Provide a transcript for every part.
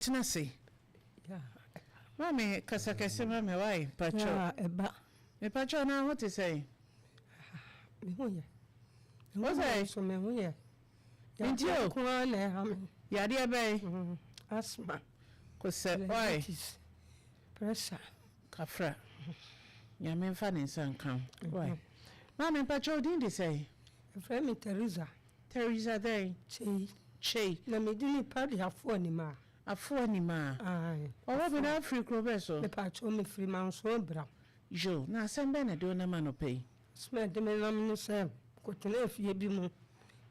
Tena ase. Maame, kasa kɛse ma me wai, mpakyɛw. Ɛba. Mepakyɛw na ho te sɛn? Me ho yɛ. Wo sɛ? So me ho yɛ. Nti o. Nko ara na ɛha me. Yadeɛ bɛn? Asthma. Kosɛ wai. Diabetes. Pressure. Kafra. Nyame mfa ne nsa nka wo. Wai. Maame, mpakyɛw wo din de sɛn? Yɛfrɛ me Teresa. Teresa dɛn? Kyei. Kyei. Na me din pa de Afoanimaa. Afoanimaa. Ae. Ɔwɔ bi na afiri kuro bɛn so? Mepatwo me firi Manso Abira. Yo, na asɛm bɛn na ɛde wo nam anɔpa yi? Asɛm a ɛde me nam ne sɛ, mekɔtenaa fie bi mu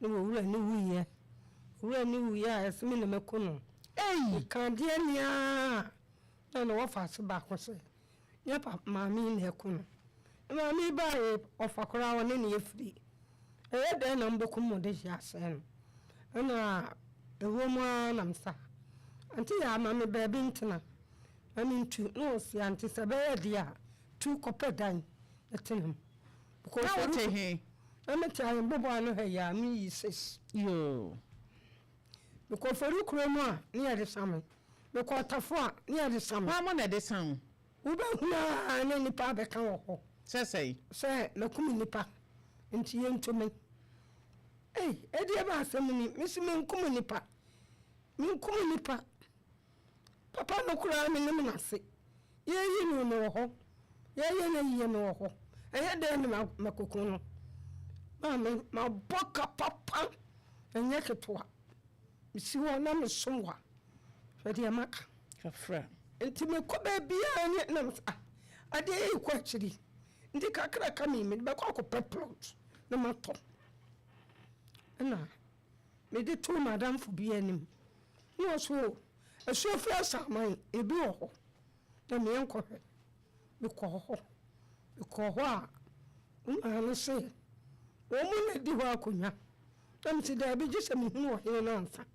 na owura no wuiɛ. Owura no wuiɛ a ɛsɛ me na mɛku no. Ei! Meka adeɛ ni ara na ne wɔfa ase baako sɛ, nyɛ pa maame yi na ɛku no. Na maame yi baeɛ ɔfa koraa ɔne ne afiri. Ɛyɛ dɛn na mobɛkum mo de hye asɛe no? Ɛna ɛwɔ mu ara na mesa. Ante yɛ ama me baabi ntena na mentu. Na ɔse ante sɛ ɛbɛyɛ deɛ a, tu kɔpɛ dan na tena mu. Na wote he? Na mete Ahemboboa ano ha yi a, meyi sis. Yoo. Mekɔ Fori kurom a, ne yɛde sa me. Mekɔ Ɔtafo a, ne yɛde sa me. Hwan mo na ɛde sa wo? Wobɛhunu ara na nnipa abɛka wɔ hɔ. Sɛ sɛn? Sɛ makum nnipa nti yɛntu me. Ei, ɛdeɛ bɛn asɛm ni? Mese menkum nnipa. Menkum nnipa. Papa no koraa menim n'ase. Yɛreyi no mewɔ hɔ. Yɛreyɛ no ayie mewɔ hɔ. Ɛyɛ dɛn na makɔku no? Maame, mabɔ ka papa, ɛnyɛ ketewa. Mesi hɔ na mesom wo a, hwɛ deɛ maka. Kafra. Nti mekɔ baabiara ne na mesɛ ah, adeɛ yi rekɔ akyiri. Nti kakra ka me mede bɛkɔ akɔpɛ plot na matɔ. Ɛna mede too m'adamfo bi anim. Na ɔse o, Asuafo Asaman ebi wɔ hɔ na meɛ nkɔhwɛ. Mekɔɔ hɔ. Mekɔɔ hɔ a, wo maame se wɔn mu na di hɔ akonnwa. Na mese daabi gye sɛ mehunu ɔhene no ansa.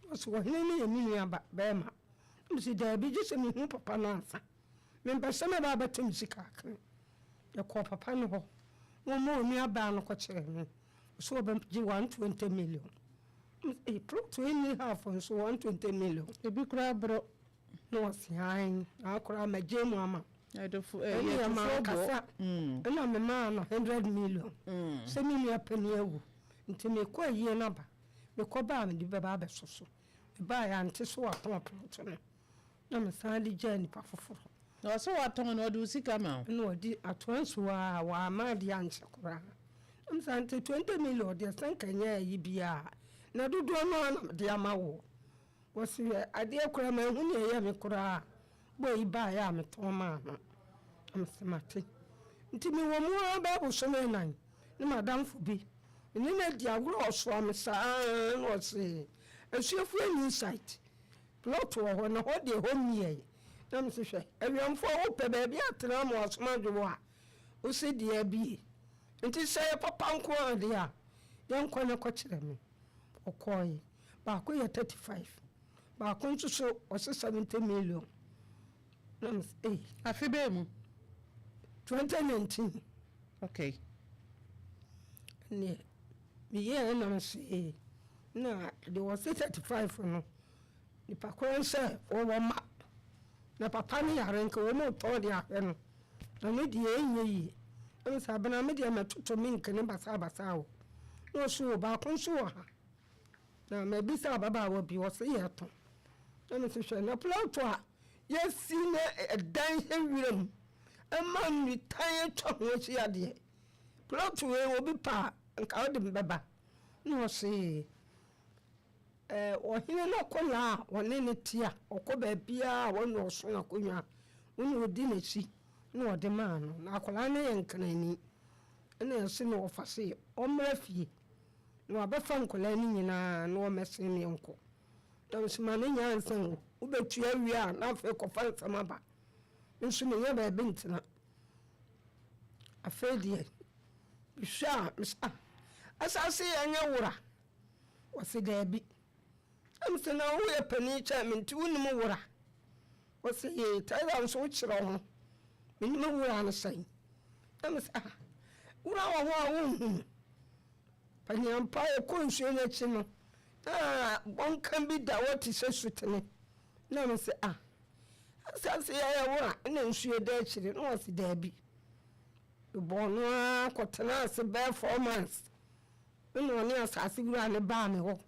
Na ɔse ɔhene no yɛ me nua ba bɛrima. Na mese daabi gye sɛ mehunu papa no ansa. Mempɛ sɛ mɛba abɛto me sika akene. Yɛkɔɔ papa no hɔ na ɔma onua baa no kɔkyerɛɛ me. Ɔse ɔbɛgye 120 million. Na mese ei plot wei nni half nso 120 million. Ebi koraa borɔ. Na ɔse ae na koraa magye mu ama wo. Ɛnneɛ mankasa na memaa no 100 million sɛ me nua panin awu nti mekɔ ayie no aba. Mekɔ ba a mede bɛba abɛso so. Mebaeɛ ante sɛ watɔn plot no na mesan de gyaa nipa foforɔ. Na ɔse watɔn no ɔde wo sika ma wo? Ɛna ɔde atoa nsuo a wamma adeɛ ankyɛ koraa. Na mese ante 20 million deɛ sɛ nka ɛnyɛ ayi biara na dodoɔ no ara na mede ama woɔ. Wɔse hwɛ adeɛ koraa manhu nea ɛyɛ me koraa boy yi baeɛ a metɔn maa no na mese mate nti mewɔ mu ara bɛyɛ bosome nan ne madamfo bi me ne no adi agorɔ ɔsoa me saa na ɔse asuafoɔ nni site plot wɔ hɔ na hɔ deɛ hɔ mmiɛe na mese hwɛ awiamfoɔ wopɛ baabi atena ama wasom adwo wo a wose deɛ abie nti sɛ yɛ papa nko ara deɛ a yɛnkɔ na kɔkyerɛ me ɔkɔe Baako yɛ 35, baako nso so ɔse 70 million. Na me sɛ ei. Afe bɛn mu? 2019. Okay. Ɛneɛ meyɛɛ na me se na deɛ ɔse 35 no nipa korɔ sɛ wɔwɔ mma na papa no yare nka wɔn retɔn de ahwɛ no na ne deɛ ɛnyɛ yie. Na me sɛ abena me deɛ mɛtoto me nkene basabasa o. Na ɔse o baako nso wɔ ha. Na mabisa ababaawa bi, ɔse yɛtɔn. Na mese hwɛ, na plɔto a yɛasi na ɛdan hyɛ wiram ma nnitan atwa ho ahyia deɛ, plɔto wei obi pɛ a, nka wode me bɛba. Na ɔse ɛɛ ɔhene no akwadaa a ɔne no te a ɔkɔ baabiara a wɔne ɔso akonnwa a, wo na ɔdi n'akyi na ɔde maa no. Na akwadaa no yɛ nkrani. Ɛna ɛse na ɔfa se ɔmmra fie. Na wabɛfa nkwadaa no nyinaa na wɔmmɛsen me nkɔ. Na mese ma no nyɛ ansa o, wobɛtua wie a na afei kɔfa nsɛm aba. Me nso menya baabi ntena. Afei deɛ mehwɛ a mese ah, asase yi ɛnyɛ wora? Wɔse daabi. Na mese na woyɛ panin kyɛn me nti wonim wora? Wɔse ee, Tyler nso wokyerɛ wo ho. Menim wura no sɛn? Na mese ah, wura wɔ hɔ a wonhu no. Paniampa yɛkɔ nsuo no akyi no, na bɔnka bi da hɔ te sɛ sutene. Na me se, ah, asase yɛyɛ wo a na nsuo da akyire? Na ɔse daabi. Mebɔɔ no ara kɔtenaa ase bɛyɛ 4 months, ɛna ɔne asase wura ne baa me hɔ.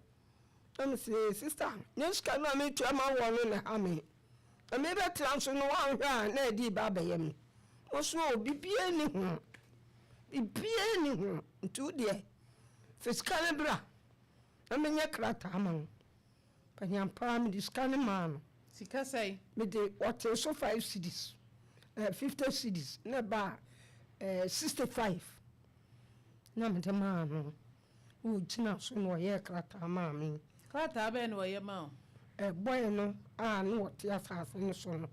Na me se, sister, nyɛ sika no a metua ma wɔ no na ha me, na mebɛtena nso no, woanhwɛ a na ɛde ba abɛyɛ me. Ɔso o, biribiara ni ho, biribiara ni ho, nti wo deɛ fa sika no bra na menyɛ krataa ma wo. Panyampa mede sika no maa no. Sika sɛn? Mede ɔtee so 5 cedis, 50 cedis na ɛbaa 65 na mede maa no. Na ɔgyina so na ɔyɛɛ krataa maa me. Krataa bɛn na ɔyɛ ma wo? Ɛbɔe no a na wɔte asase no so no,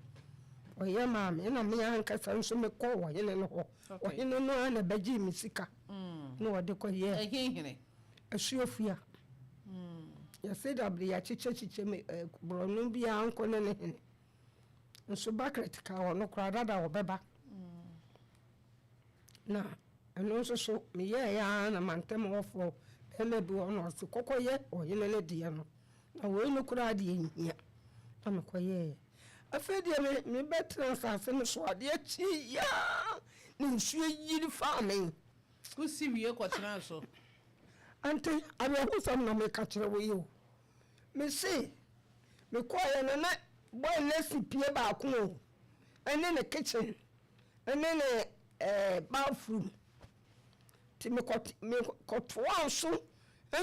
ɔyɛ maa me, ɛna me ankasa nso mekɔɔ ɔhene no hɔ. Ɔhene no a na bɛgyee me sika na ɔde kɔyɛɛ. Ɛhe hene? Asuafua. Yɛsɛ dabere yɛakyekyɛkyekyɛ me borɔno biara nkɔ ne ne hene nso bucket ka ɔno koraa dada ɔbɛba. Na ɛno nso so meyɛɛ ara na mantam hɔfoɔ bɛrima bi wɔ hɔ na ɔse kɔkɔyɛ ɔhene no deɛ no, na wei no koraa deɛ nhia, na mekɔyɛɛ. Afei deɛ mebɛtena asase no so, adeɛ kye yaa na nsuo yiri faa me. Wosi wie kɔtena so? Ante awerɛhosɛm na meka kyerɛ wo yi o. Mese mekɔɔyɛ no na boy no asi pie baako o, ɛne ne kitchen ɛne ne bathroom, nti mekɔtoa so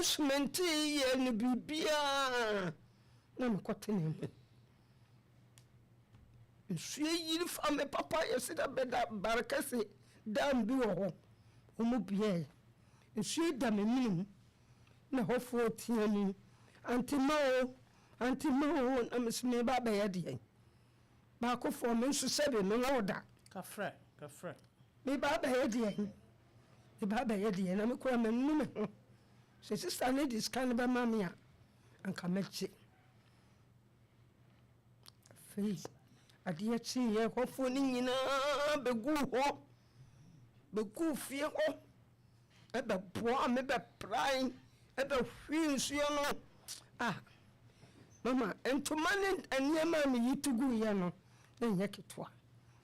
cement yɛ no biribiaa na mekɔtena mu. Nsuo yiri fa me papa. Yɛsi dɛ bɛda Barekɛse dam bi wɔ hɔ, wɔn biaɛ nsuo da me mene mu na hɔfoɔ tea mu, "Auntie Ma o, Auntie Ma o." Na mesi me ba bɛyɛ deɛ baakofoɔ me nso sɛbi me wɔ da. Kafrɛ kafrɛ. Me ba bɛyɛ deɛ, me ba bɛyɛ deɛ, na me kura m'anu me ho sɛ sister ne de sika no bɛma me a, anka mɛgye. Afei adeɛ kyeeɛ, hɔfoɔ no nyinaa bɛguu hɔ, bɛguu fie hɔ, ɛbɛboa me, bɛprae, ɛbɛhwie nsuo no. Ah, mama, ntoma ne nneɛma a meyi to guiɛ no na nyɛ ketewa.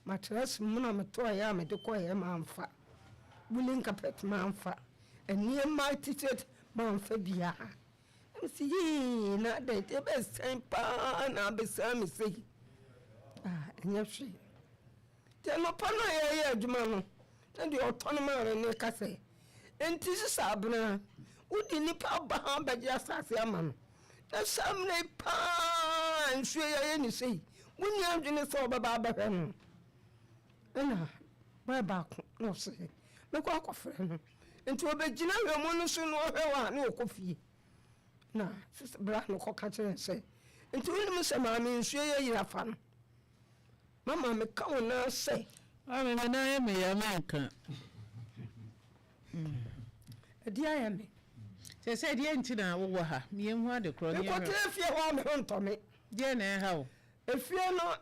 Mattress mu na metɔeɛ a mede kɔeɛ mamfa, woolen carpet mamfa, nneɛma titire mamfa biara. Msi yii na adɛn nti ɛbɛsɛn paa na abɛsɛn me sei? Ah, ɛnyɛ hwee. Nti anɔpa no a yɛyɛ adwuma no, na deɛ ɔtɔ no maa no ne ka sɛ, nti sisa abena wode nipa aba ha bɛgye asase ama no, na saa mmerɛ yi paa nsuo yɛyɛ ne sei, wonni adwene sɛ ɔbɛba abɛhwɛ no? Ɛna bɔɛ baako na ɔsɛ mɛkɔ akɔfrɛ no, nti ɔbɛgyina hwɛmu no so na ɔhwɛ wɔ a na ɔkɔ fie. Na bra no kɔka kyerɛ sɛ, nti wonim sɛ maame nsuo yɛ yere afa no? Mama, meka wo nan sɛ Maame, me nan yɛ me ya, menka. Ɛde ayɛ me. Sɛ deɛ nti na wowɔ ha, meyɛhu ade korɔ ne yɛhwɛ. Mekɔtena fie hɔ a, me ho ntɔ me. Deɛ na ɛha wo? Efie no,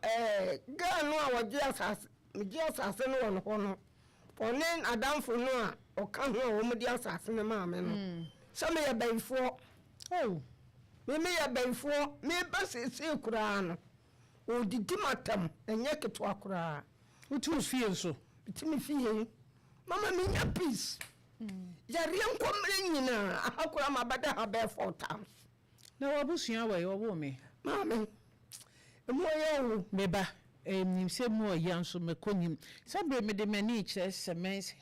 girl no a wɔgye asase, megye asase no wɔ no hɔ no, ɔne adamfo no a ɔka ho a wɔn de asase no maa me no sɛ meyɛ bɛnfoɔ. Oh. Me meyɛ bɛnfoɔ. Meba seesei koraa no, ɔdidi matam, ɛnyɛ ketewa koraa. Wotu fie nso? Metumi fie. Mama, menya peace, yareɛ nkɔmmerɛ nyinaa aha koraa mabɛda ha bɛyɛ four times. Na wabusua wɔ yi ɔwɔ me? Maame, emu ɔyɛ o. Meba nim sɛ mu ɔya nso mɛkɔ nim sɛ bere mede m'ani kyerɛ Semens.